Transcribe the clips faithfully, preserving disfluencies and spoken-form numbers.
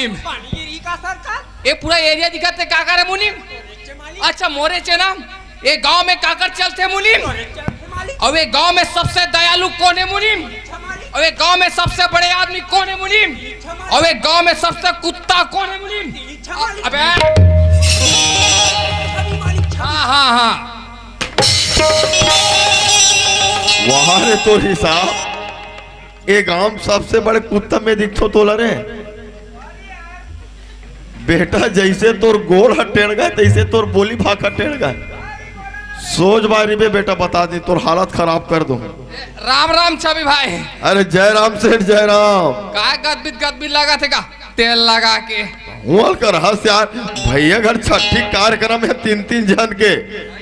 पानी गिरी का सरकार? ये पूरा एरिया दिखत हे, काकर हे मुनीम? मोरे चे मालिक। अच्छा, मोरे चे ना। ये गांव में काकर चलथे मुनीम? मोरे चे मालिक। अउ ये गांव में सबसे दयालु कौन हे मुनीम? चे मालिक। अउ ये गांव में सबसे बड़े आदमी कौन हे मुनीम? चे मालिक। अउ ये गांव में सबसे कुत्ता कौन हे मुनीम? चे मालिक। अबे। चे मालिक, चे हाँ, हाँ, हाँ। वाह रे तोर हिसाब। ए गांव म सबसे बड़े कुत्ता में दिखथों तोला रे। बेटा, जइसे तोर गोड़ ह टेड़गा हे, तइसे तोर बोली भाखा टेड़गा हे। सोच बारी बे बेटा, बता दे, तोर हालत खराब कर दूं। राम राम छवि भाई। अरे जय राम सेठ, जय राम। का गदबिद गदबिद लागत हे का? तेल लगा के। हुआ कर हस यार, भैया घर छट्ठी कार्यक्रम हे तीन तीन झन के,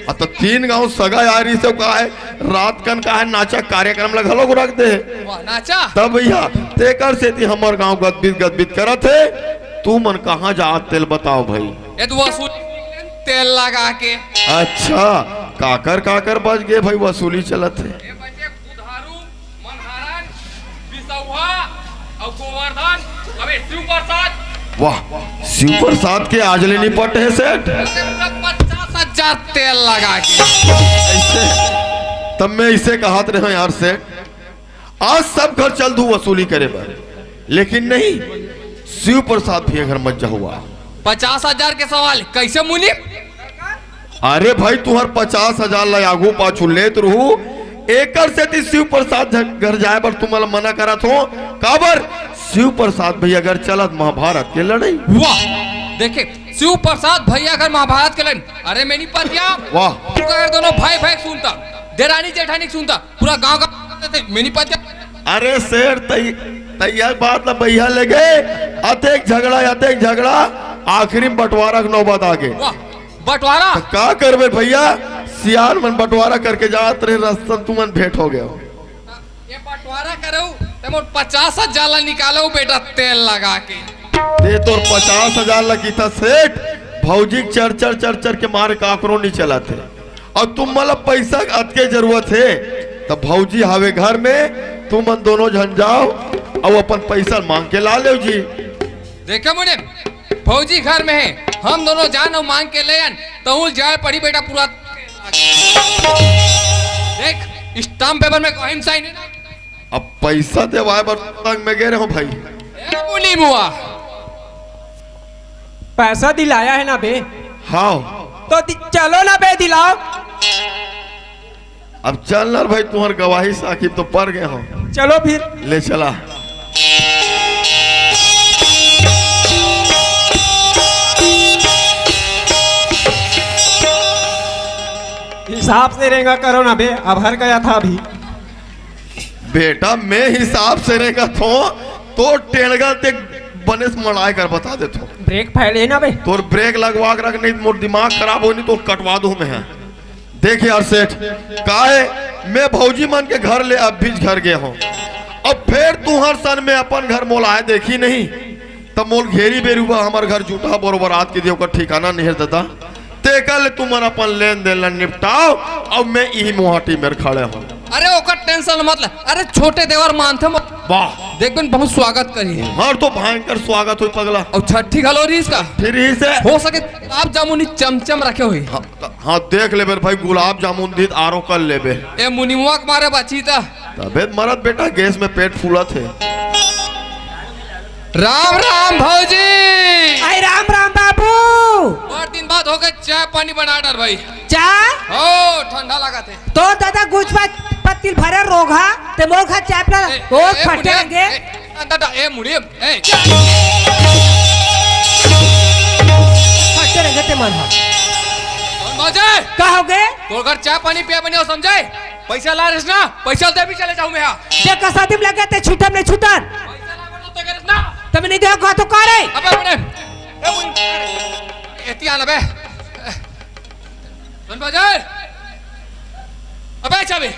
अ त तीन गांव सगा यारी से का हे, रात कन का हे नाचा कार्यक्रम ल घलो रख दे हे। वाह, नाचा? तब भैया, तेकर सेती हमर गांव गदबिद गदबिद करत हे। तुमन कहां जात तेल बताव भाई। ये तो वसूली तेल लगा के। अच्छा, काकर काकर बच गे भाई, वसूली चलत हे। ये बचे बुधारू, मनहरन, बिसौहा अउ गोवर्धन, अबे शिव प्रसाद। वाह, शिव प्रसाद के आज ले निपट हे सेठ। अरे पूरा पचास हजार तेल लगा के। अइसे, तब मैं अइसे कहत रहेंव यार सेठ, आज सब घर चल दू वसूली करे बर, लेकिन नहीं, शिव प्रसाद भैया घर मत जाहू। पचास हजार के सवाल कइसे मुनीम? अरे भाई, तुंहर पचास हजार ला आगू पाछू लेत रहू, एकर सेती शिव प्रसाद झ-, घर जाए बर तुमन ला मना करत हों। काबर? शिव प्रसाद भैया घर चलत महाभारत के लड़ई। वाह, देखे, शिव प्रसाद भैया घर महाभारत के लड़ई। अरे मैं नहीं पतिया। वाह। तू का दोनों भाई भाई सुनता, देरानी जेठानी सुनता, पूरा गांव का मैं नहीं पतिया। अरे सेठ, तई, तई ये बात ला बइहा ले गे, अतेक झगड़ा, अतेक झगड़ा, आखिरी में बंटवारा के नौबत आ गे। वाह। बंटवारा? त का करबे भैया, सियान मन बंटवारा करके जात रहे, रस्ता तुमन भेंट हो गेव। ये बंटवारा करेव, ते मोर पचास हजार ला निकालेव बेटा, तेल लगा के। ते तोर पचास हजार ला किथा सेठ, भौजी के चर चर चर चर के मारे काकरो नहीं चलत हे। अउ तुमन ला पइसा के अतके जरूरत हे, त भौजी हावे घर में, तुमन दोनों झन जाव अउ अपन पइसा मांग के ला लेव जी। देखे मुनीम, भौजी घर में हे, हम दोनों जान अउ मांग के ले आन, तहूं ल जाए पड़ी बेटा पूरा। देख, स्टाम्प पेपर में कहीं साइन हे ना। अब पइसा देवाए बर संग में गे रहेंव भाई। ए मुनीम हुआ। पइसा दिलाया हे ना बे? हाव। तो दि-, चलो ना बे, दिलाव। अब चल ना रे भाई, तुंहर गवाही साखी तो पर गे हों। चलो फिर। ले चला। हिसाब से रेंगा करो ना बे, अब हर गया था अभी। बेटा, मैं हिसाब से रेंगत हों, तो टेड़गा ते बने से मड़ाए कर बता देथों। ब्रेक फैले ना बे। तोर ब्रेक लगवा के रख, नहीं मोर दिमाग खराब होही, नहीं तो कटवा दूं मैं। देख यार सेठ, का हे, मैं भौजी मन के घर ले अभी घर गे हों, अब फेर तुंहर सन में अपन घर मोला आए देखही नहीं, त मोला घेरी बेरी बर हमर घर जूठा बोर बरात के दिए, ओकर ठिकाना नहीं हे दादा। तेकर ले तुमन अपन लेन देन ला निपटाव, अउ मैं इही मोहाटी मेर खड़े हों। अरे ओकर टेंशन मत ले, अरे छोटे देवर मानथे मत। वाह। देख बे बहुत स्वागत करही। हर तो भयंकर स्वागत होही पगला। अउ छट्ठी घलो रहिस का? फिर ही से। हो सके गुलाब जामुन ही चमचम रखे होही। हाँ, त-, हाँ, देख लेबे भाई, गुलाब जामुन दीस त आरो कर लेबे। ए मुनिमवा के मारे बाची त। तबे त मरत बेटा, गैस में पेट फूलत हे। राम राम भौजी। अरे राम राम बाबू। बड़ दिन बाद होगे, चाय पानी बना डार भाई। चाय? हो, ठंडा लागत हे। तोर दादा गुचबा पत्ती भरे रोगहा, ते मोर घर चाय पिला। ए, ओ ए, फटे मुड़िया, रंगे। ए, दादा, ए, मुड़िया, ए। फटे रंगे ते मन हा। कौन बाजे? का होगे? तोर घर चाय पानी पिया बने हो, समझे? पइसा ला रहिस ना, पइसा दे भी चले जाहूं मैं हा। जे का शादी में लगे ते छूटम नहीं छूटन। पइसा ला बनो ते करिस ना। तब नहीं देगा तो का रे? अबे, अबे, ए, मुड़िया, एती आना बे। कौन बाजे? अबे चाबी।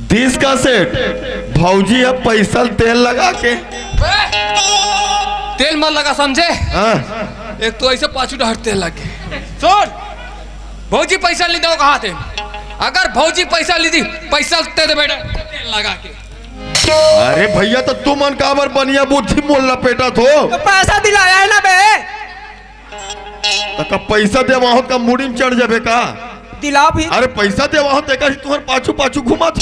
दीस का सेठ, भौजी अब पइसा ल तेल लगा के। तेल मत लगा समझे? हाँ। एक तो अइसे पाछू डहर तेल लग गे। सुन, भौजी पइसा ल नहीं देवों कहा थे। अगर भौजी पइसा ल नहीं दी, पइसा ल ते दे बेटा, तेल लगा के। अरे भैया, त तुमन काबर बनिया बुद्धि मोला लपेटत हो? त पैसा दिलाया है ना बे? त का पैसा देवाहूं त का मुड़ी म चढ़ जाबे का? दिलाओ फिर। अरे पैसा देवाहूं तेकर ही तुंहर पाछू पाछू घूमत।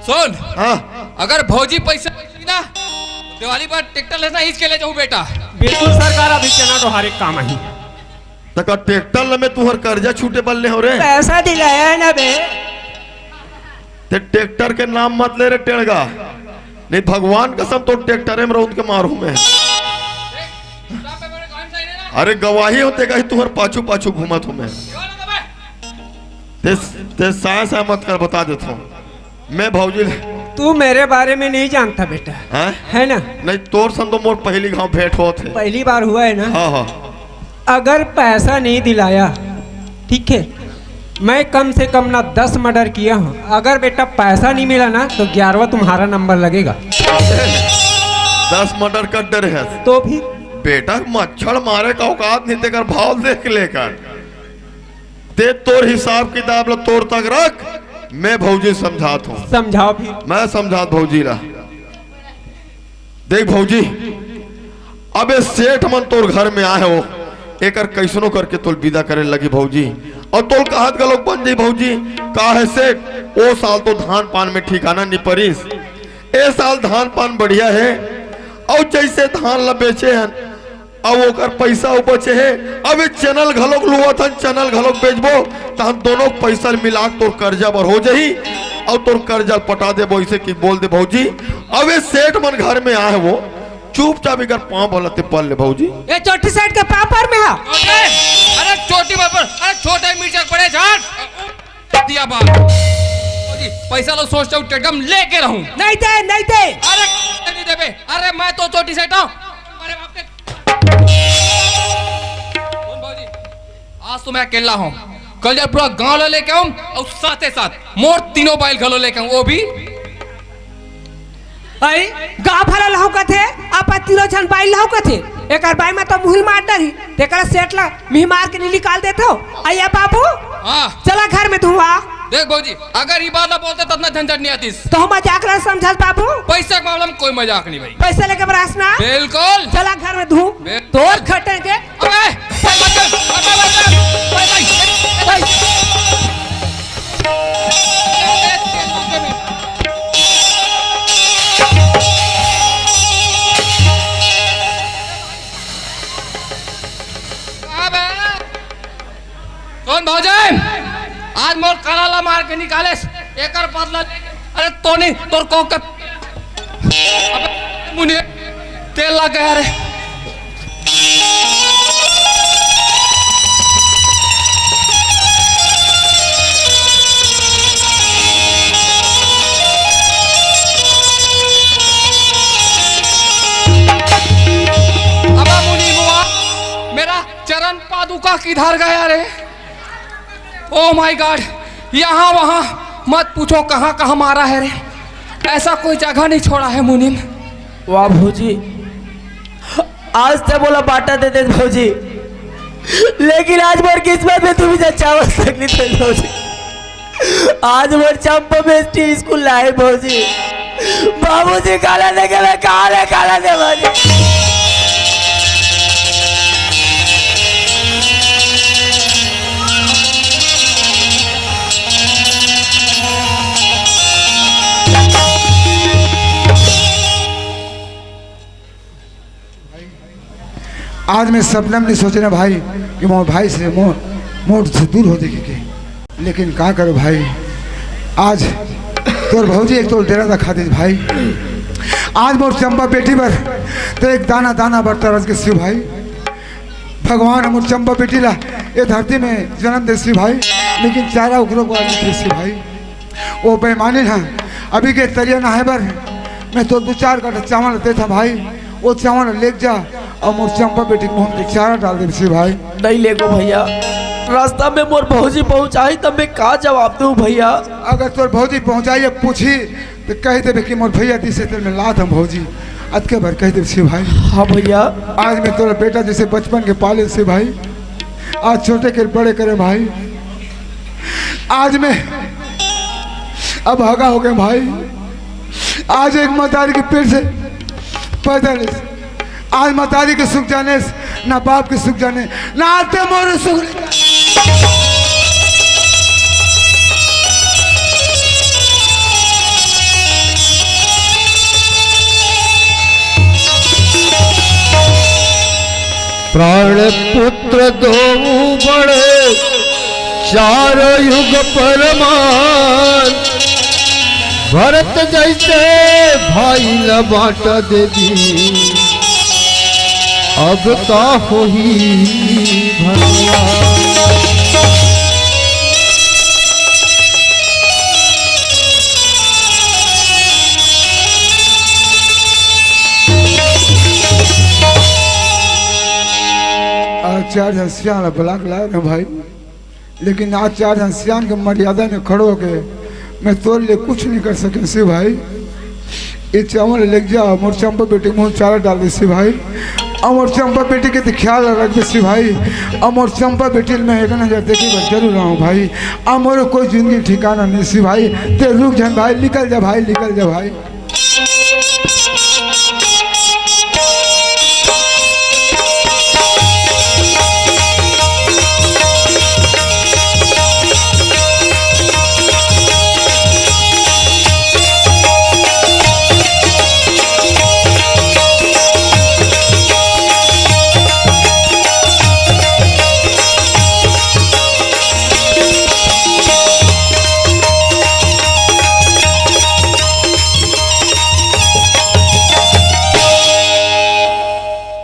सुन, हाँ। अगर भौजी पैसा देही ना, दिवाली पर ट्रैक्टर लेना, इसके ले जाऊं बेटा। बिल्कुल सरकार, अभी चना डोहारे के काम आही। त का ट्रैक्टर ल में तुंहर कर्जा छूटे बर ले हंव रे? पैसा दिलाया है ना बे? ते ट्रैक्टर के नाम मत ले रे टेड़गा, नहीं भगवान कसम तोर ट्रैक्टरे म रौंद के मारहूं में। अरे गवाही हो तेकर ही तुंहर पाछू पाछू घूमत हंव में। ते, ते साय साय मत कर, बता देत हंव। मैं भौजी ले तू मेरे बारे में नहीं जानता बेटा। हैं? है ना? नहीं, तोर सन तो मोर पहली घांव भेंट होत हे। पहली बार हुआ है ना? हाँ, हाँ। अगर पैसा नहीं दिलाया, ठीक है, मैं कम से कम ना दस मर्डर किया हूँ। अगर बेटा पैसा नहीं मिला ना तो ग्यारहवाँ तुम्हारा नंबर लगेगा। दस मर्डर कर डरे हस। तो फिर? बेटा मच्छर मारे का औकात नहीं, तेकर भाव देख लेकर। ते तोर हिसाब किताब ला तोर तक रख, मैं भौजी समझात हंव। समझाओ फिर। मैं समझात भौजी ला। देख भौजी, अब ए सेठ मन तोर घर में आय हो, एकर कइसनो करके तोल विदा करे लगही भौजी। अउ तोल कहत घलोक बन जाही भौजी, का हे सेठ, ओ साल तो धान पान में ठिकाना नि परिस, ए साल धान पान बढ़िया हे। अउ जइसे धान ला बेचे हन, अउ ओकर पइसा अउ बचे हे, अब ए चना ल घलोक लुवत हन, चना ल घलोक बेचबो, त हम दोनों के पइसा ल मिला के तोर करजा बर हो जाही, अउ तोर करजा ल पटा देबो, अइसे कि बोल दे भौजी। अब ए सेठ मन घर में आय हे वो, चुपचाप एकर पाँव भला ते पल ले भौजी। ए चोटी सेठ के पाँव पर में हा। अरे, अरे चोटी मत पर, अरे छोटे मिर्चा पड़े झाट। दिया बात। भौजी, पइसा लो सोच जाऊ, टेडम लेके रहूं। नहीं दे, नहीं दे। अरे, नहीं देबे। अरे, मैं तो चोटी सेठ हूं। अरे बाप रे। सुन भौजी, आज तो मैं अकेला हूं, कल जब पूरा गांव ला लेके आऊं अउ साथे साथ मोर तीनों बाइल घलो लेके आऊं, वो भी। अई, गांव भर लहू कथे, अपन तीनों झन बाइल लहू कथे। एकर बाई में तो मुहिल मार डरही, तेकर सेठ ला मिह मार के नी निकाल देथो। अई ए बाबू, हाँ। चला घर में धुआं। देख भौजी, अगर ई बात ला बोलते त अतना झंझट नहीं आतिस। तो हम मजाक ला समझत बाबू। पइसा के मामला में कोई मजाक नहीं भाई। पइसा लेके बरास ना? बिल्कुल। चला घर में धू। बिल्कुल। तोर खटे के। अबे, भाई, भाई, भाई, भाई, भाई, भाई, भाई, भाई। कहाँ बे? कौन भौजाई? आज मोर कला ला मार के निकालेस, एकर बदला। अरे तोनी, तोर को के, अबे मुनि, तेल लग गया रे। अबे मुनि मुआ, मेरा चरण पादुका किधर गया रे? Oh my God, यहाँ वहाँ मत पूछो कहाँ कहाँ मारा है रे, ऐसा कोई जगह नहीं छोड़ा है मुनीम। वाह भौजी, आज ते मोला बांटा दे दे भौजी, लेकिन आज मोर किस्मत में तू भी चावल तक नहीं थे भौजी। आज मोर चंपा बेटी स्कूल लाए भौजी। बाबूजी काला दे के मैं काले काला दे भौजी। आज मैं सपना में नहीं सोचे ना भाई कि मोर भाई से मोर, मोर से दूर हो देखे के। लेकिन का करो भाई, आज तोर भौजी एक तोर डेरा रखा दे भाई। आज मोर चंपा बेटी बर तो एक दाना दाना बर तरस के शिव भाई। भगवान मोर चंपा बेटी ला ये धरती में जन्म दे शिव भाई, लेकिन चारा उकरो को आदमी थे शिव भाई। वो बेईमानी ना, अभी के तरिया नहाए बर मैं तो दो चार कट्ठा चावल देता भाई, वो चावल लेके जा और मोर चंपा बेटी के मुंह में चारा डाल दे से भाई। नहीं लेगो भैया, रास्ता में मोर भौजी पहुंचाही तब मैं का जवाब दूं भैया? अगर तोर भौजी पहुंचाही या पूछी तो कह देबे कि मोर भैया दिसे तेल में लात हम भौजी, अतके बार कह देबे से भाई। हाँ भैया। आज मैं तोरा बेटा जैसे बचपन के पाले से भाई, आज छोटे के बड़े करे भाई। आज मैं अब हगा हो गए भाई। आज एक मतारी के पेट से पैदा लेस। आज मतारी के सुख जानेस, ना बाप के सुख जाने, ना आते मोरे सुख ले। प्राण पुत्र दोऊ बड़े, चार युग परमान। भरत जैसे भाई ल बांट दे दी, अब का होही भगवान। आज चार झन सियान ला बलाक लाए रहे भाई, लेकिन आज चार झन सियान के मर्यादा में खड़ो होके मैं तोर लिए कुछ नहीं कर सके शिव भाई। ये चावल लेके जा, मोर चंपा बेटी मुंह चारा डाल दे शिव भाई। और मोर चंपा बेटी के तो ख्याल रख दे शिव भाई। और मोर चंपा बेटी मैं एक नजर देखे बर जरूर आऊँ भाई। और मोर कोई जिंदगी ठिकाना नहीं शिव भाई। ते रुक झन भाई, निकल जा भाई, निकल जा भाई।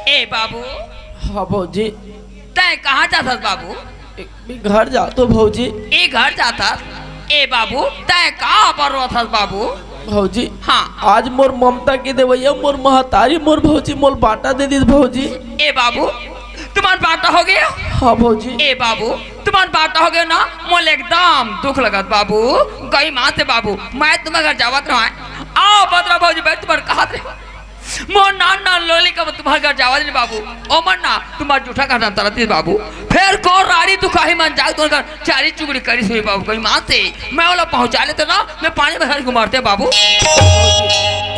ए बाबू। हाँ भौजी। तैं कहाँ जाथस बाबू? ए, मैं घर जातो भौजी। ए घर जाथस? ए बाबू, तैं का बर रोथस बाबू? भौजी। हाँ। आज मोर ममता के देवैया, मोर महतारी, मोर भौजी, मोर बांटा दे दिस भौजी। ए बाबू, तुम्हार बांटा हो गया? हाँ भौजी। ए बाबू, तुम्हार बांटा हो गया ना, मोला एकदम दुख लगत बाबू। गई माँ से बाबू, मैं तुम्हार घर जावत रहा। आओ बदरा भौजी, मैं तुम्हार कहत रहे। मोर नान नान लोली का तुम्हार घर जावा दे बाबू। ओ मन ना तुम्हार जूठा का नाम तरती बाबू। फिर को रानी तू काहे मन जाग तुम्हार घर चारी चुगड़ी करी सुई बाबू कहीं माँ से। मैं ओला पहुँचा लेते ना, मैं पानी में हर घुमाते बाबू।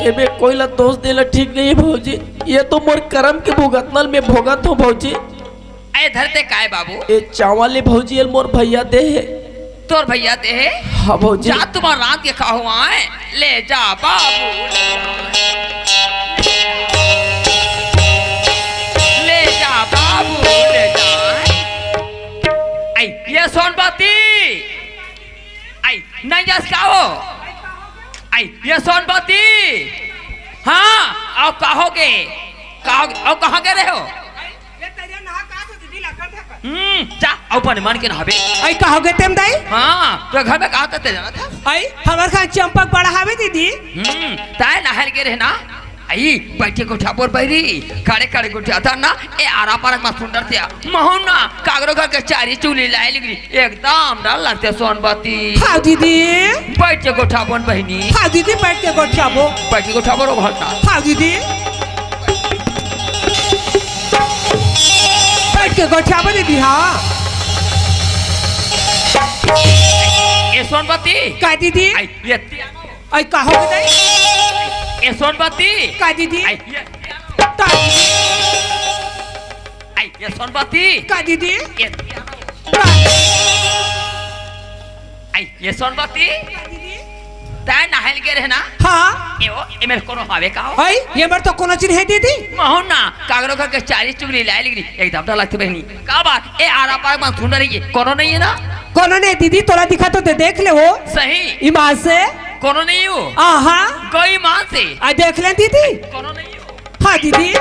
एमे कोई ला दोष देला ठीक नहीं है भौजी। ये तो मोर करम के भुगतनल में भोगत हूँ भौजी। ए धरते काय बाबू? ए चावल ले भौजी, एल मोर भैया दे हे। तोर भैया दे हे? हाँ भौजी। जा तुम्हार रात के खाओ आए। ले जा बाबू, ले जा बाबू, ले जा। आई, ये सोनपति। आई, नहीं जास का हो? आई, ये सोनपति। हाँ, आओ कहोगे? कहोगे? आओ कहाँ गए रहे हो? हम्म, जा, अपन मन के नहाबे। आई, कहोगे तेम दाई? हाँ, तो घर में कहा था तेरा था? आई, हमर घर चंपक बड़ा हावे दीदी। हम्म, ताय नहर के रहना। आई, बैठे गोठा बोल बैरी, खड़े खड़े गोठा था ना, ए आरा पारक मा सुंदर थे। महू ना, कागरो घर के चारी चूली लाए लिगरी, एकदम डर लगते सोनबती। हाँ दीदी। बैठ के गोठा बोल बहनी। हाँ दीदी, बैठ के गोठा बोल। बैठ के गोठा बोल भरता। हाँ दीदी। बैठ के गोठियाबो दीदी, हाँ। ए सोनपति। का दीदी? आई, ये आई, का हो गए? ए सोनपति। का दीदी? आई, ये का दीदी? आई, ये सोनपति। का दीदी? ये का? आई, ये सोनपति। का दीदी? तैं नहाइल गे रहे ना? हाँ। ए ओ, ए मेर कोनो हावे का हो? हई, ये मेर तो कोनो चीज है दीदी। महू ना, कागरो घर के चारी चुगली लाए लिगरी, एकदम डर लगते बहनी। का बात? ए आरा पार मा सुंदर है, कोनो नहीं है ना? कोनो नहीं दीदी, तोला दिखा तो दे, देख ले वो। सही। ईमान से। कोनो नहीं हो? आहा। गई ईमान से। आ देख ले दीदी। कोनो नहीं हो? हाँ दीदी।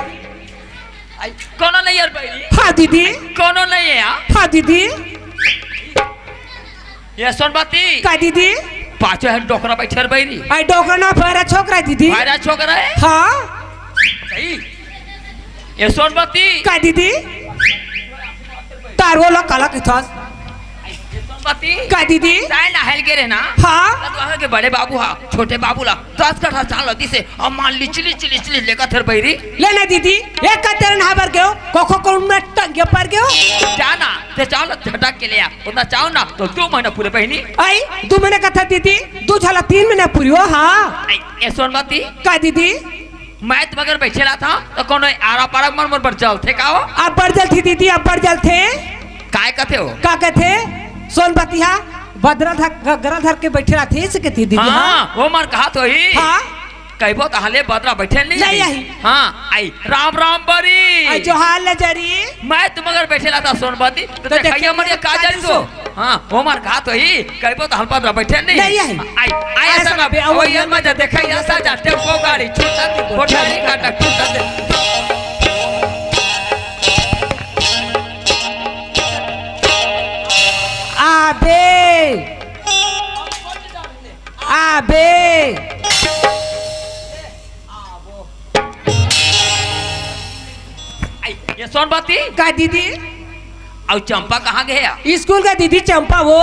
आई, कोनो नहीं यार बहनी। हाँ दीदी। कोनो नहीं है यार। हाँ दीदी। ये सोनपति। का दीदी? पाछो है डोकरा बैठे रे बहनी। आई डोकरा ना, पैरा छोकरा दीदी। पैरा छोकरा है? हाँ। सही। ये सोनपति। का दीदी? तार वो ला काला किथास। पति? का दीदी? ताय नहाय ल गे रहे ना? हाँ। त तुँहर घर के बड़े बाबू हा, छोटे बाबू ला दस कट्ठा चाँउर ल दिसे, अउ माँ लिचलिच लिचलिच लेगथे बहिरी। ले ना दीदी, एक कट्ठा नहाय बर गेंव, कखों कोनो टंगिया पर गेंव। जा ना, तें चाँउर ल झटक के ले आ, ओतना चाँउर ना, तोर दू महीना पूरे बहिनी। अई, दू महीना कथस दीदी, दू झन ल तीन महीना पूरे हो, हाँ। अई, ए सोनमती। का दीदी? मैं तुँहर घर बइठे रहिथँव, त कोनो आरा पारा मन मोर बर जलथे का हो? अब्बड़ जलथे दीदी, अब्बड़ जलथे। काय कथे हो? का कथे? सोनमती हा बदरा धर, घगरा धर के बइठे रहिथे, अइसे कथे दीदी, हाँ, हाँ। ओमन कहत होही। हाँ। कहिबो त हले बदरा बइठे नइ नहीं हे। आही। हाँ, अई, राम राम बरी। अई, जोहार लजारी। मैं तुँहर घर बइठे रहिथँव सोनमती, त त देखइया देखइया मन मन का का जानिस जानिस हो? हो? हाँ, ओमन कहत होही, कहिबो त हले बदरा बइठे नइ हे। नहीं आही। अई, अई, अइसन अइसन बे, अउ अउ ये ये मजा देखइया सा जा, टेम्पो गाड़ी छूटत, कोठारी काटा छूटत। आबे, आबे। अई, ए सोनमती। का दीदी? अउ चंपा कहाँ गे हे? स्कूल गे दीदी, चंपा वो।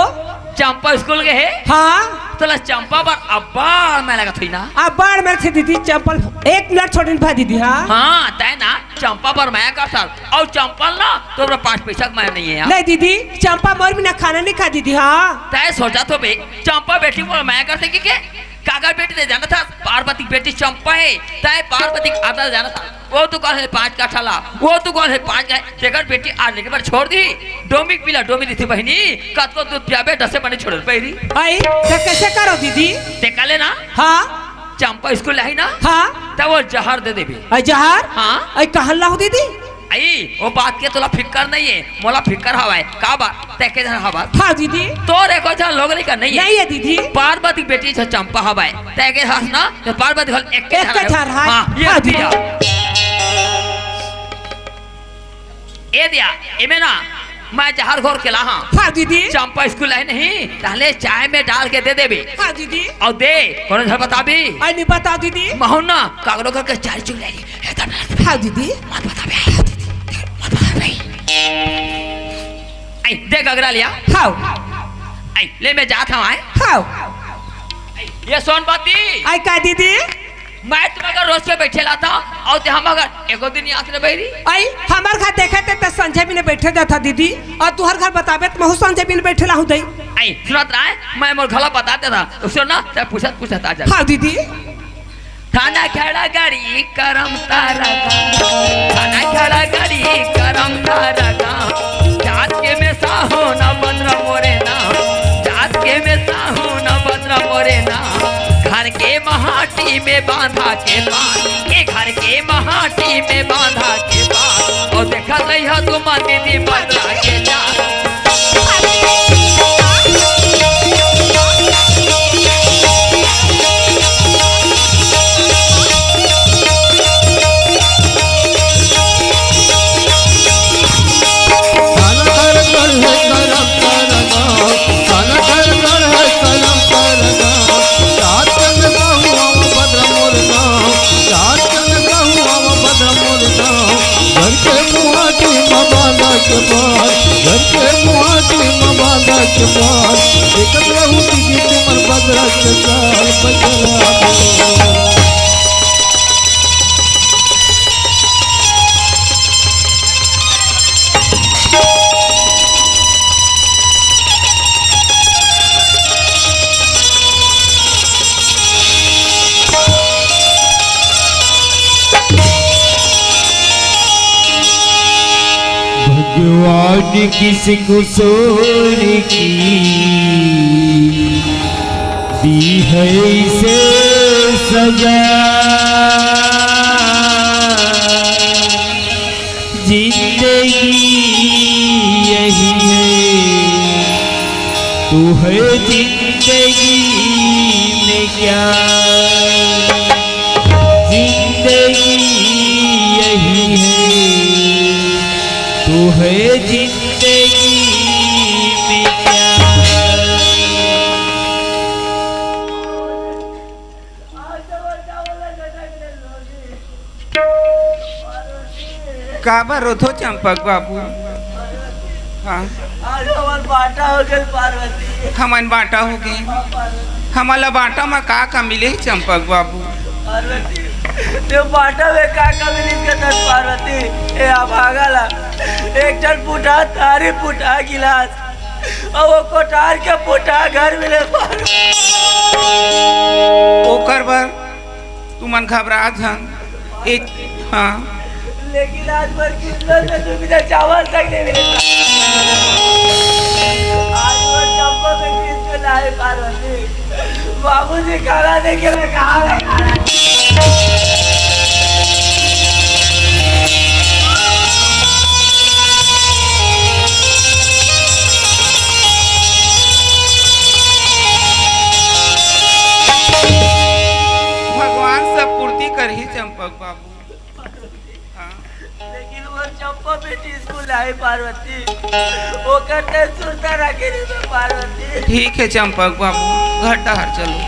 चंपा स्कूल गे हे? हाँ। तोला चंपा बर अब्बड़ मया लगत होही ना? अब्बड़ मया लगथे दीदी, चंपा ल एक मिनट छोड़े नइ पावँव दीदी, हाँ। हाँ, तैं ना चंपा बर मया करथस, अउ चंपा ल ना तोर बर पाँच पइसा के मया नइ हे यार। नहीं दीदी, चंपा मोर बिना खाना नइ खाय दीदी, हाँ। तैं सोचत होबे, चंपा बेटी मोर मया करथे कहिके? काकर बेटी तैं जानथस? पार्वती के बेटी चंपा हे, तैं पार्वती के आदर जानथस? ओ तो कहत हे पाँच कट्ठा ला, ओ तो कहत हे पाँच कट्ठा, तेकर बेटी आज लेके बर छोड़ दिही। डोमी के पिला डोमी दिथे बहिनी, कतको दूध पियाबे, डसे पानी छोड़े ल बहिरी। अई, त कइसे करँव दीदी? तैं कले ना? हाँ। चंपा स्कूल आही ना? हाँ। त ओ जहर दे देबे। अई जहर? हाँ। अई कहाँ लाहूँ दीदी? अई, ओ बात के तोला फिकर नइ हे, मोला फिकर हवय। का बात? तैं के झन हवस? हाँ दीदी। तोर एको झन लोग लइका नइ हे। नइ हे दीदी। पार्वती के बेटी ह चंपा हवय। तैं के हस ना, त पार्वती घलो एक के एक झन के हवय। झन हवय। हाँ, ये हाँ दीदी। दिया। ए दिया, एमे ना, मैं जहर घोर के लाहँव। हाँ दीदी। चंपा स्कूल आही नहीं, त हले चाय में डाल के दे देबे। हाँ दीदी। अउ दे, कोनो झन बताबे? अई नइ बतावँव दीदी। महूँ ना, काकरो घर के चारी चुग ले ली। हाँ दीदी। मत बताबे, मत बताबे। अई, दे घगरा लिया। हाँ। अई, ले मैं जात हँव, आय। हाँ। अई, ए सोनमती। अई का दीदी? मैं तुँहर घर रोज के बइठे रहिथँव, अउ तैं हमर घर एको दिन नइ आथस रे बहिरी। अई, हमर घर देखे तैं त संझा बिहनिया बइठे जाथस दीदी, अउ तुँहर घर बताबे त महूँ संझा बिहनिया बइठे रहूँ दई। अई, सुनत रह, मैं मोर घर ला बता देथँव, सुन ना, तैं पूछत पूछत आ जा। हाँ दीदी। थाना खड़ा गाड़ी करम तारा गाँव, थाना खड़ा गाड़ी करम तारा गाँव। जात के में साहो ना बदरा मोरे नाम, जात के में साहो ना बदरा मोरे नाम। घर के महाटी में बांधा के बांध, ए घर के महाटी में बांधा के बांध। अउ देखत रहिहा तुमन दीदी बदरा के जा। घर के मुहाटी म बांधा के बार, घर के मुहाटी म बांधा के बार, देखत रहू दीदी तुमन बदरा के चाल बदरा। भगवान किस कुसूर की दी है इसे सजा। जिंदगी यही है, तू है जिंदगी में क्या? जिंदगी यही है, तू है जिंदगी में क्या? काबर रोथो चंपक बाबू? हाँ। आज हमन बांटा हो गए पार्वती। हमन बांटा हो गए। हमन ला बांटा म का का मिले हे चंपक बाबू? पार्वती, ते बांटा में का का मिले के दस पार्वती? ए अभागा ला एक ठन पुटा थारी, पुटा गिलास, अउ वो कोठार के पुटा घर मिले पार्वती। ओकर बर तुमन घबरा झन। एक, हाँ। लेकिन आज बर किस्मत में दू बीघा चावल तक नहीं मिले। आज बर चंपा में किस जो लाए पार्वती। बाबूजी खाना देके मैं कहाँ गया? भगवान सब पूर्ति करही चंपक बाबू। हाँ। लेकिन वो चंपा बेटी स्कूल आए पार्वती, वो करते सुनता रखे नहीं मैं पार्वती। ठीक है चंपक बाबू, घर डहर चलो।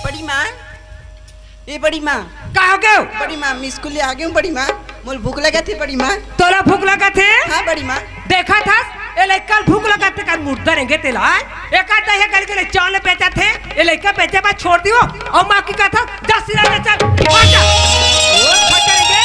बड़ी माँ, ए बड़ी माँ। का हो गयो? बड़ी माँ, मैं स्कूल ले आ गई हूँ बड़ी माँ। मोल भूख लगा थे बड़ी माँ। तोला भूख लगा थे? हाँ बड़ी माँ। देखा था, ए लइका ल भूख लगा थे, कर मुर्दा रेंगे तेला, आय? एक आध दही कर के ले चावल बेचा थे, ए लइका बेचे बा छोड़ दियो, अउ माँ की कहा था, जा सिरा ले चल, आ जा। ओ खटरेंगे।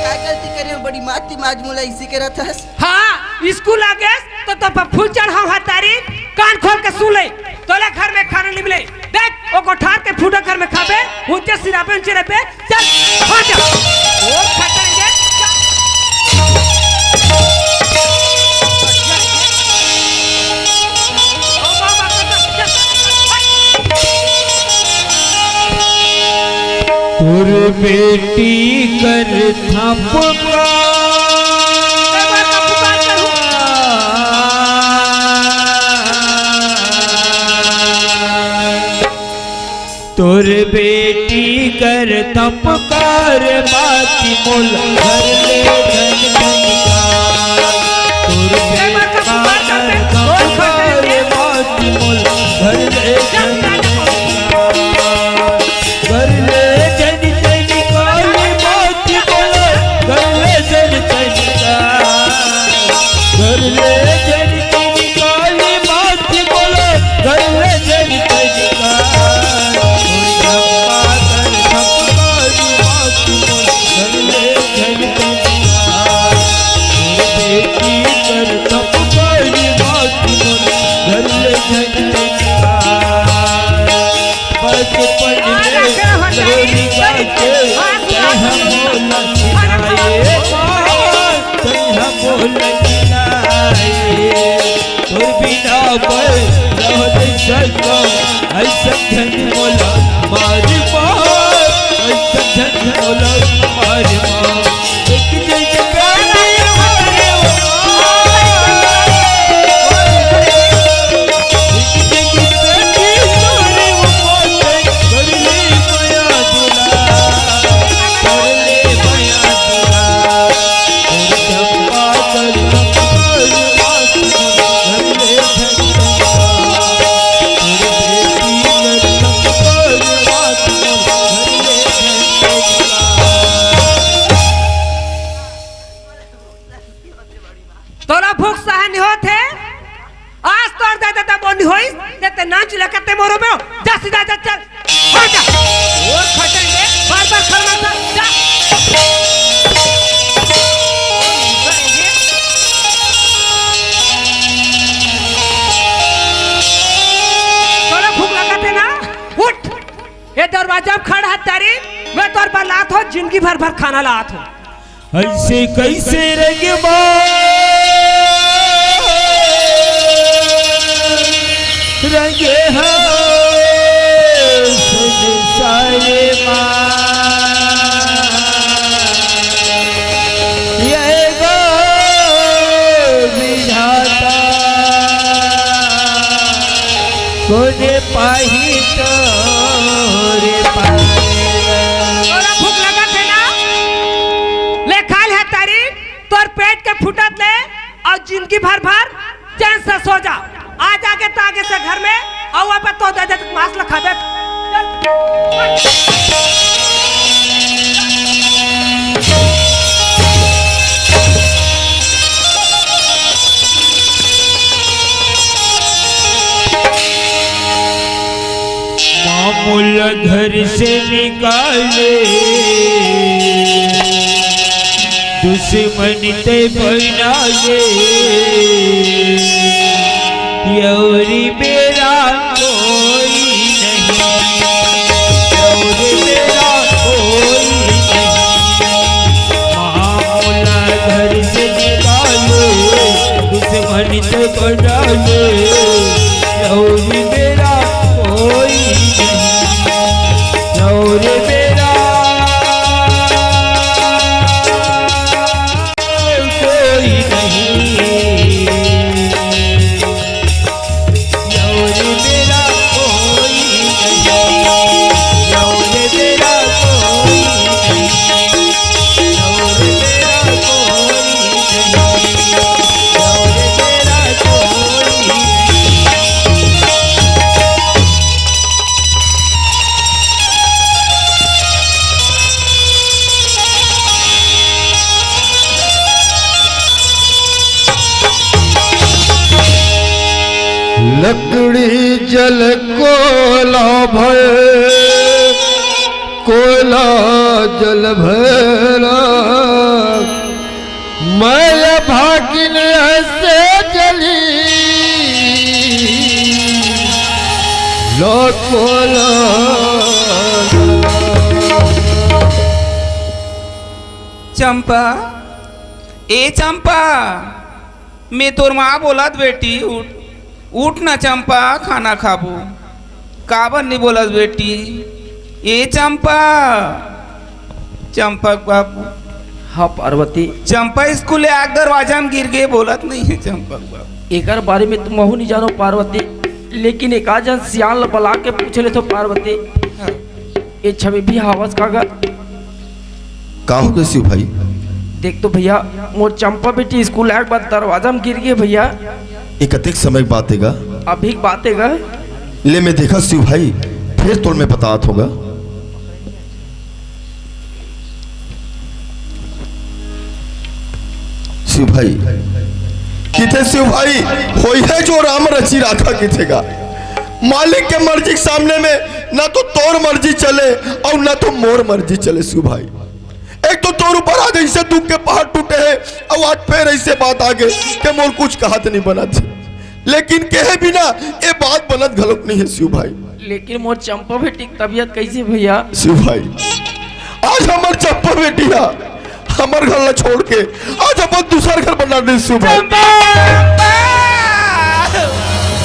का गलती करे हो बड़ी माँ, तिम आज मोला इसी के रथस? हाँ, स्कूल आ गेस तो तो पर फूल चढ़ाओ हतारी, कान खोल के सुन ले। तोला घर में खाना नहीं मिले। देख, ओ कोठार के फूटा घर में खाबे, ऊंचे सिराबे, ऊंचे रहबे, चल, खा जा। ओ खटरेंगे। तोर बेटी कर थपका। तोर बेटी कर तपकार माती मोल घर ले झन झनिकार। तोर बेटा कर तपकार माती मोल घर ले झन झनिकार। घर ले झन झनिकार माती मोल घर ले झन झनिकार। घर ले झन झनिकार माती मोल घर ले झन झनिकार। तोर धप्पा कर धप्पा कर माती मोल घर ले झन झनिकार। तोर बेटी कर धप्पा कर माती मोल घर ले झन झनिकार। बचपन में लोरी गाते तैं हमो ला खिलाए, तैं हमो ला खिलाए। तोर बिना मैं रह नहीं सकंव, अइसन झन मोला मार मार, अइसन झन मोला मार मार। एक झन गाड़ी मारे ओ, एक झन बेटी मारे ओ, कर ले मया दुलार, कर ले मया दुलार। तोला भूख सहन नहीं होत हे? आज तोर दादा तब नहीं होइस, ते, ते नाम चिल्ला करते मोरो में हो। जा सीधा जा, चल। हट जा। और खटन दे, बार बार खरमन कर, जा। ये दरवाजा में खड़ा है तारी, मैं तोर बर लात हो, जिंदगी भर भर खाना लात हो। ऐसे कैसे रंगमा रंगे हो संसार मा, ये गो विधाता, कोने पाही तोरे पाए। तोरा भूख लगत हे ना? ले खा ले तारी, तोर पेट के फुटत ले, अउ जिंदगी भर भर चैन से सो जा। आज आगे त आगे से घर में, अउ अब तो दे दे मांस ल खाबे। चल। माँ मोला घर से निकाले, दुश्मन ते बनाए, यौरी मेरा कोई नहीं, यौरी मेरा कोई नहीं। माँ मोला घर से निकाले, दुश्मन ते बनाए, यौरी मेरा कोई नहीं, यौरी मेरा कोई नहीं। लकड़ी जल कोला भर, कोला जल भरा, मैं भागिन ऐसे जली लो कोला। चंपा, ए चंपा, मैं तोर माँ बोलत बेटी, उठ, उठ ना चंपा, खाना खाबो। काबर नहीं बोलत बेटी? ए चंपा, चंपक बाबू। हाँ पार्वती। चंपा स्कूल ले आके दरवाजा में गिर गे, बोलत नहीं है चंपक बाबू। एकर बारे में तो महू नहीं जानो पार्वती, लेकिन एक आध जन सियान ल बला के पूछ लेथो पार्वती। हाँ। ए छवि भी हावस का गा? का हो गे शिव भाई? देख तो भैया, मोर चंपा बेटी स्कूल आए के बाद दरवाजा में गिर गे भैया। ये कतेक समय के बात हे गा? अभी के बात हे गा। ले मैं देखत शिव भाई, फिर तोर मैं बतात हों गा। शिव भाई, किथे शिव भाई, होई हे जो राम रचि राखा किथे गा। मालिक के मर्जी के सामने में ना तो तोर मर्जी चले अउ ना तो मोर मर्जी चले शिव भाई। एक तो तोर ऊपर आज ऐसे दुख के पहाड़ टूटे हे अउ आज फिर ऐसे बात आ गे कि मोर कुछ कहत नहीं बनत हे। लेकिन कहे बिना ये बात बनत घलोक नहीं हे शिव भाई। लेकिन मोर चंपा बेटी के तबीयत कैसे भैया? शिव भाई, आज हमर चंपा बेटी हा हमर घर ला छोड़ के आज अपन दूसर घर बना दे शिव भाई।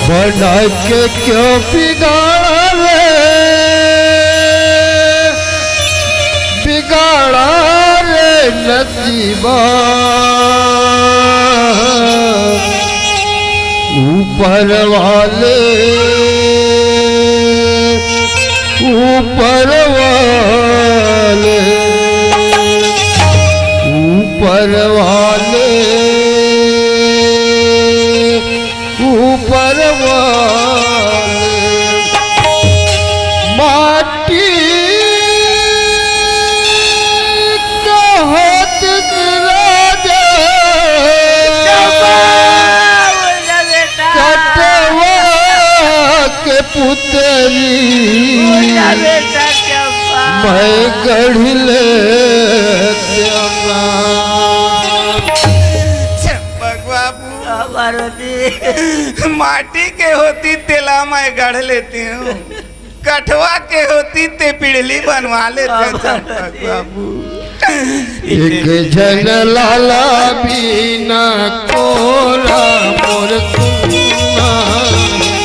बना के क्यों बिगाड़ा रे, बिगाड़ा रे नसीबा। ऊपर वाले, ऊपर वाले, ऊपर वाले, ऊपर वाले। माटी का हाथ राजा, कटवा के पुतरी, मैं गढ़ ले चंपक बाबू। हाँ, पार्वती। माटी के होती तेला मैं गढ़ लेती हूँ। कठवा के होती ते पिड़ली बनवा लेते चंपक बाबू। एक झन लाला बिना कोरा मोर सुन्ना,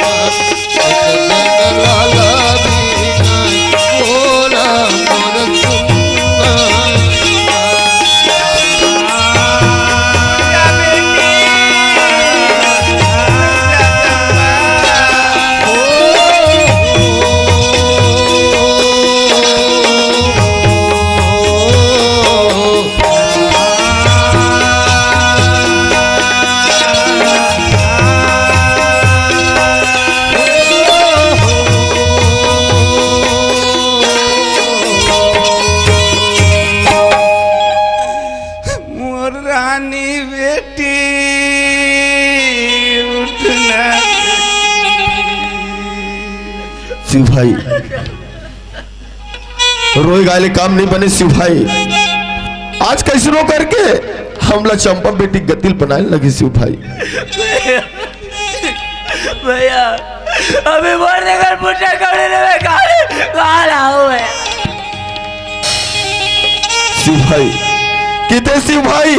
एक झन लाला बिना कोरा मोर सुन्ना। मोर रानी बेटी, उठना। शिव भाई, रोए गाय ले काम नहीं बने शिव भाई। आज कैसनो करके हमला चंपा बेटी गतिल बनाए लगी शिव भाई। भैया, अभी मोर देखर पुट्ठा कपड़े लेवे काले, काल आओ है। शिव भाई, किते शिव भाई,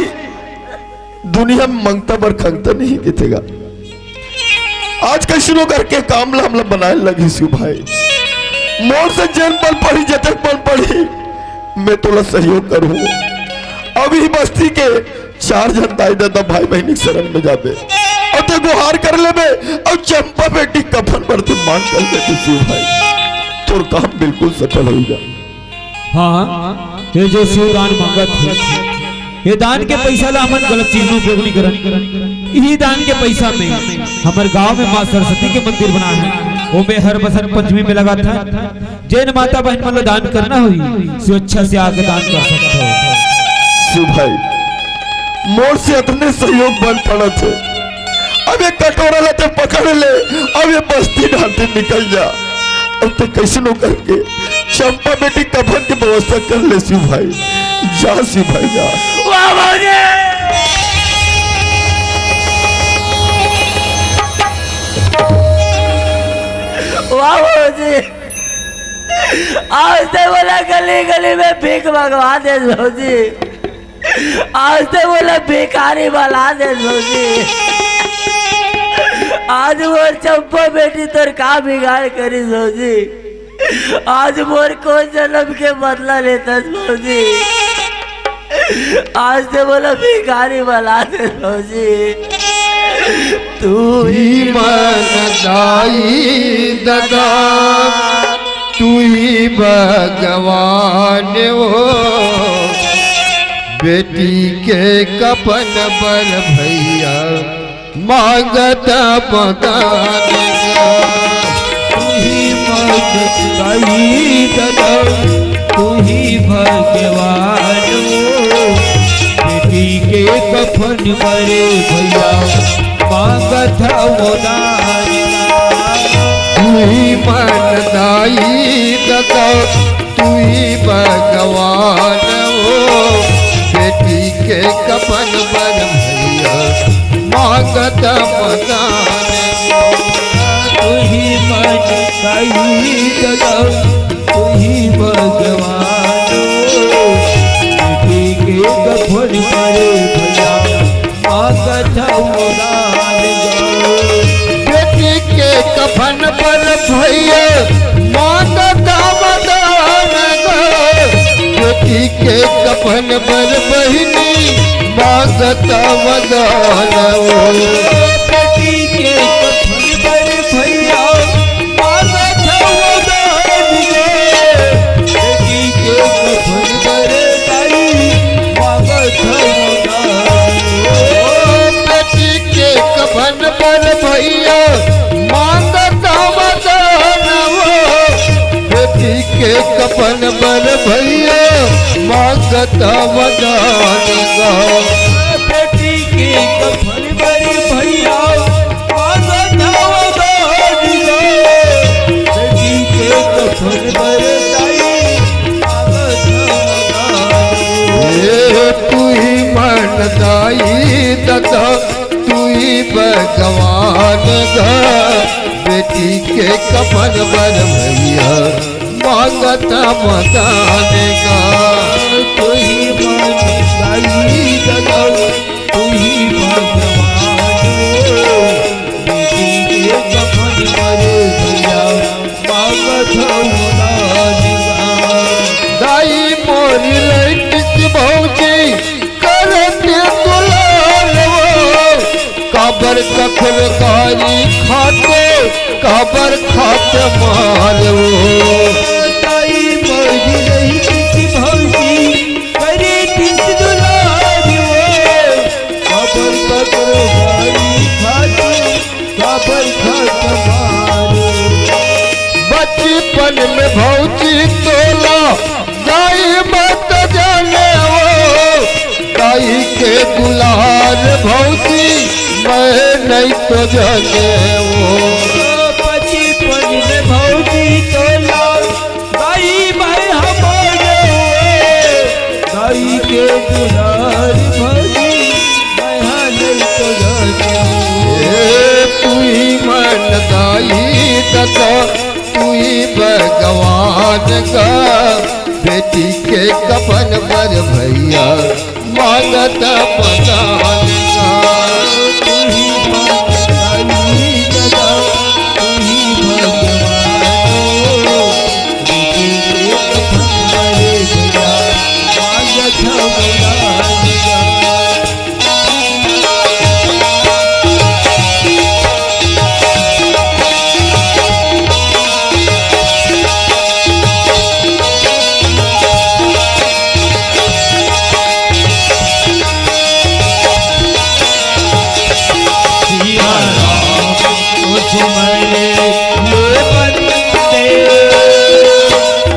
दुनिया में मंगता बर खंगता नहीं कितेगा। आज कैसनो करके काम ला हमला बनाए लगी शिव भाई। मोर से जेन बल पड़ी, जतक बल पड़ी, मैं तोला सहयोग करूँ। अभी बस्ती के चार झन दाई ददा भाई बहिनी के शरण में जाबे, अउ ते गुहार कर लेबे, अउ चंपा बेटी कफन बर ते मांग कर लेबे शिव भाई, तोर काम बिल्कुल सफल होइगा। हाँ, ये जो शिवदान मांगत हे, ये दान के पैसा ला हमन गलत चीज में उपयोग नहीं करन। इही दान के पैसा में हमर गांव में माँ सरस्वती के मंदिर बना है, ओमे हर बसंत पंचमी में लगाथन। जेन माता बहन मन ला दान करना होही, स्वेच्छा से आके दान कर सकत हो। शिव भाई, मोर से अतने सहयोग बन पड़त हे। अब ये कटोरा ला ते पकड़ ले, अब ये बस्ती डाल ते निकल जा। अब ते कैसनो करके चंपा बेटी कफन के व्यवस्था कर ले शिव भाई, जा शिव भाई जा। वाह भौजी, वाह भौजी, आज ते मोला गली गली में भीख मंगवा दे भौजी। आज ते मोला भिखारी बना दे भौजी। आज मोर चंपा बेटी तोर का बिगाड़ करिस भौजी। आज मोर कोन जनम के बदला लेथस भौजी। आज ते मोला भिखारी बना दे भौजी। तू ही मन दाई ददा, तू ही भगवान हो। बेटी के कफन बर भैया मांगत मकान। तू ही मांगत दाई ददा, तू ही भगवान हो। बेटी के कफन बर भैया मांगत हवो दान। तू ही मन दाई ददा, तू ही भगवान हो। बेटी के कफन बर भैया मांगत मकान। तू ही मन दाई ददा, तू ही भगवान हो। बेटी के कफन बर भैया मांगत हवो दान। बेटी के कफन बर भैया मांगत हवो दान। बेटी के कफन बर बहिनी मांगत हवो दान। बेटी के कफन बर भैया मांगत हवो दान गे। बेटी के कफन बर दाई मांगत हवो दान। ओ बेटी के कफन बर भैया मांगत हवो दान। बेटी के कफन बर भैया मांगत हवो दान गे। बेटी के कफन बर भैया मांगत हवो दान गे। बेटी के कफन बर दाई मांगत हवो दान। ए तू ही मन दाई ददा, तू ही भगवान गा। बेटी के के कफन बर भैया मांगत मदान का। तू ही मन दाई ददा, तू ही भगवान हो। बेटी के कफन बर भैया मांगत मदान का। दाई मोरी लइकिस भौजी करत दुलार वो, काबर कखर गारी खाते, काबर खाते मार वो। ताई मौजी रही किसी भौजी, करे किस दुलार वो, काबर कखर गारी खाते, काबर खाते मार वो। बचपन में भौजी तोला दाई मत जाने वो, दाई के दुलार भौजी मैं नहीं तो जाने वो। बचपन में भौजी तोला दाई मैं हमारे वो, दाई के दुलार भौजी मैं नहीं तो जाने वो। ए, तू ही मन दाई ददा, तू ही भगवान का, बेटी के कफन बर भैया मांगत मदान का। तू ही भगवान का, तू ही भगवान हो, बेटी के कफन बर भैया मांगत मदान का।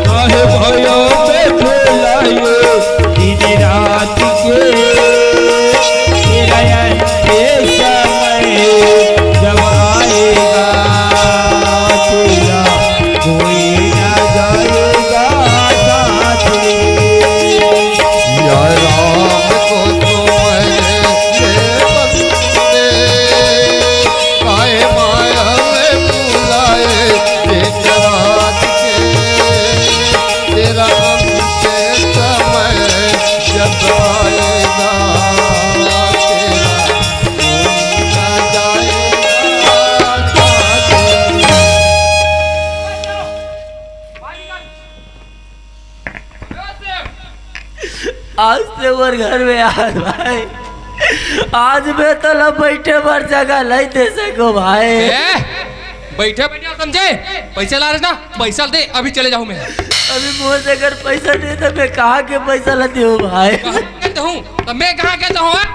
काहे भयो में भुलायो दिन रात के, तेरा अंत समय जब आएगा, तेरा कोई ना जाएगा साथ में। या राम को तो मैंने बंदे, काय माया में बुलाए दिन रात के, तेरा अंत समय जब आएगा, तेरा कोई ना जाएगा साथ में। आज से मोर घर में यार भाई, आज मैं तोला बैठे बर जगह नहीं दे सको भाई। ए, बैठे बैठे समझे, पैसा ला रहे ना, पैसा दे, अभी चले जाऊँ मैं। अभी मोर जगह पैसा नहीं तो मैं कहाँ के पैसा ला दूँ भाई? कहाँ के दूँ? तो मैं कहाँ के दूँ, हाँ?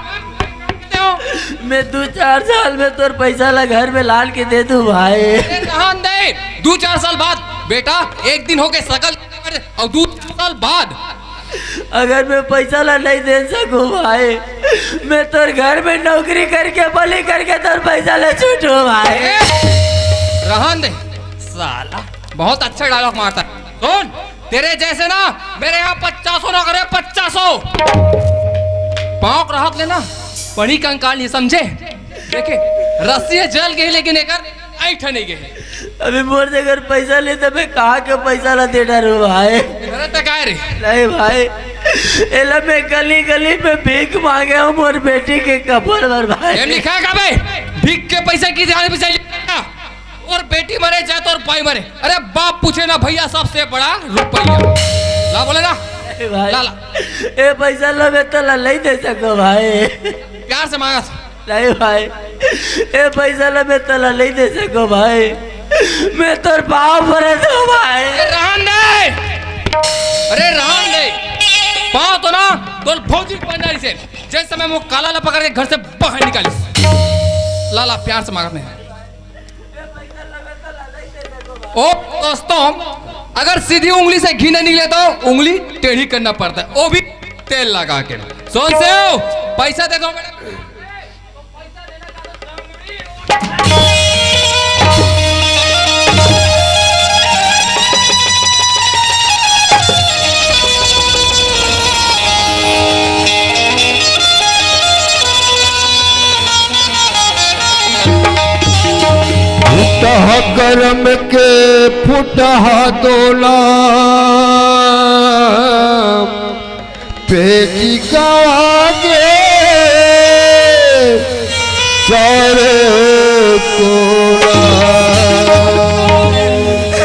मैं दू चार साल में तोर पैसा ला घर में लान के दे दूँ भाई। अरे रहन दे, दू चार साल बाद बेटा, एक दिन होके सकल और दू चार साल बाद अगर मैं पैसा ला नहीं दे सकूं भाई, मैं तोर घर में नौकरी करके बली करके तोर पैसा ले छूटू भाई। ए, रहन दे साला, बहुत अच्छा डायलॉग मारता है। सुन, तेरे जैसे ना मेरे यहाँ पचासों नौकर है, पचासों। पाँव रहत लेना पड़ी कंकाल नहीं समझे। देखे, रस्सी जल गई लेकिन एकर ऐठा नहीं गए। अभी मोर जगह पैसा ले तो मैं कहाँ के पैसा ला दे डरू भाई? अरे तो काय रे? नहीं भाई, एला मैं गली गली में भीख मांगे हूँ मोर बेटी के कपड़ बर भाई। एम लिखा है का बे? भीख के पैसा की जाने पैसा लिखा? और बेटी मरे चाहे तो और भाई मरे, अरे बाप पूछे ना भैया, सबसे बड़ा रुपया। ला बोले ना। ए भाई, ला, ला। ए पैसा लो, मैं तो ला नहीं दे सको भाई। प्यार से मांगा। नहीं भाई, ए पैसा ला मैं तोला नहीं दे सको भाई, मैं तोर पाँव परत हूँ भाई। अरे रहन दे, अरे रहन दे, पाँव तो ना तोर भौजी के पहनारी से, जैसे मैं वो काला ला पकड़ के घर से बाहर निकालिस। ला ला, प्यार से मांगत नहीं। ओ दोस्तों, अगर सीधी उंगली से घी नहीं निकले तो उंगली टेढ़ी करना पड़ता है, वो भी तेल लगा के। सोन सेव, पैसा दे दो मैडम। तह करम के फुटहा दोला, पेची कागे चारे कोला।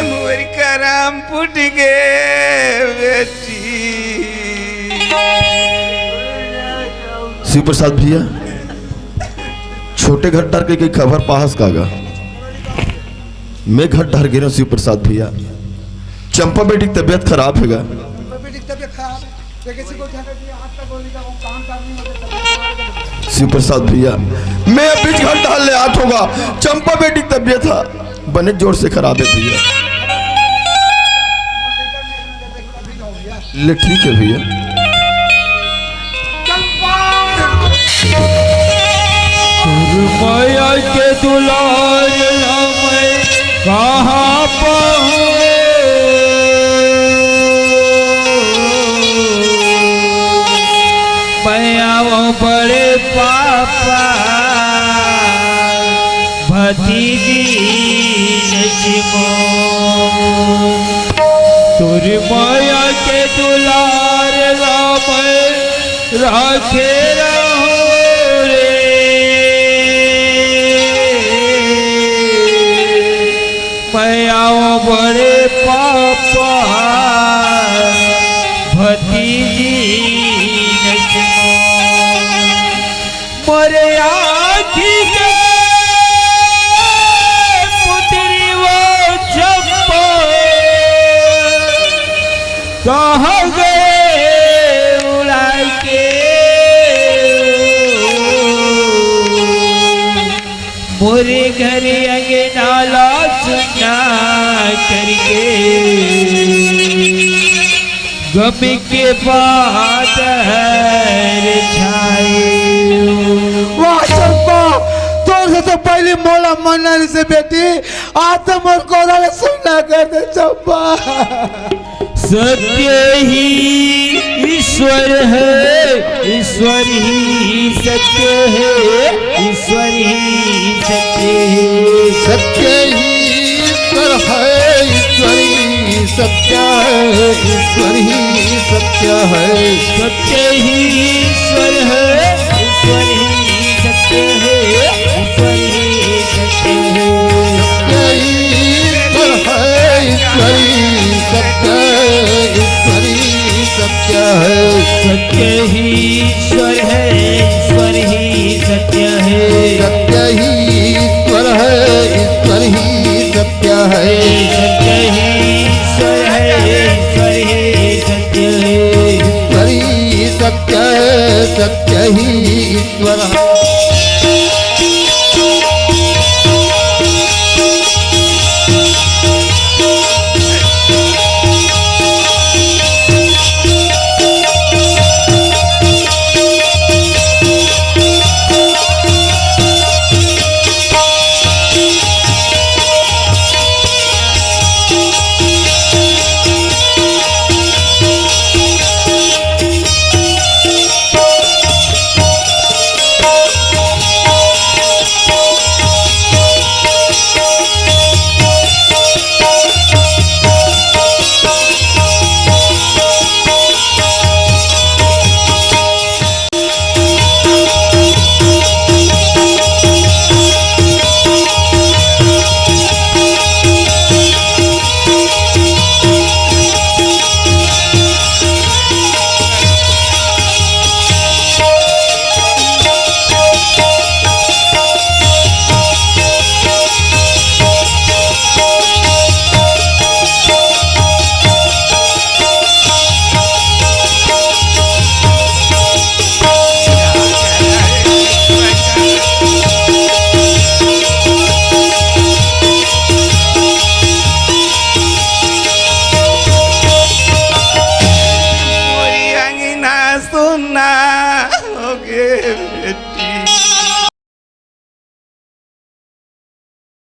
मोर करम फूट गे बेटी। शिव प्रसाद भैया, छोटे घर डहर के कई खबर पाहस का गा? मैं घर डहर गे रहेंव शिव प्रसाद भैया, चंपा बेटी के तबीयत खराब हे गा। शिव प्रसाद भैया, मैं अभी घर डहर ले आत हँव गा, चंपा बेटी के तबीयत ह बने जोर से खराब हे भैया। ले ठीक हे भैया। तोर मया के दुलार ला मैं कहाँ पाहूँ? मैं आवँव बड़े पापा, भतीजी नचिमो। तोर मया के दुलार ला मैं राखे रहूँ रे। मैं आवँव बड़े पापा, भतीजी नचिमो। मोरे आँखी के पुतरी वो चंपा, कहाँ गए उड़ा के? मोरे घर अंगना ला सुना करके, गम के बादर छाए। वाह चंपा, तोर से तो पहली मोला मना नइ से बेटी, आज तो मोर कोरा ला सुना कर दे चंपा। सत्य ही ईश्वर है, ईश्वर ही सत्य है, ईश्वर ही सत्य है। सत्य ही ईश्वर है, ईश्वर ही सत्य है, ईश्वर ही सत्य है। सत्य ही ईश्वर है, ईश्वर ही सत्य है, ईश्वर ही सत्य है। सत्य ही ईश्वर है, ईश्वर ही सत्य है, ईश्वर ही सत्य है। सत्य ही ईश्वर है, ईश्वर ही सत्य है। सत्य ही ईश्वर है, ईश्वर ही सत्य है। सत्य ही ईश्वर है, ईश्वर ही सत्य है। ईश्वर ही सत्य है, सत्य ही ईश्वर है।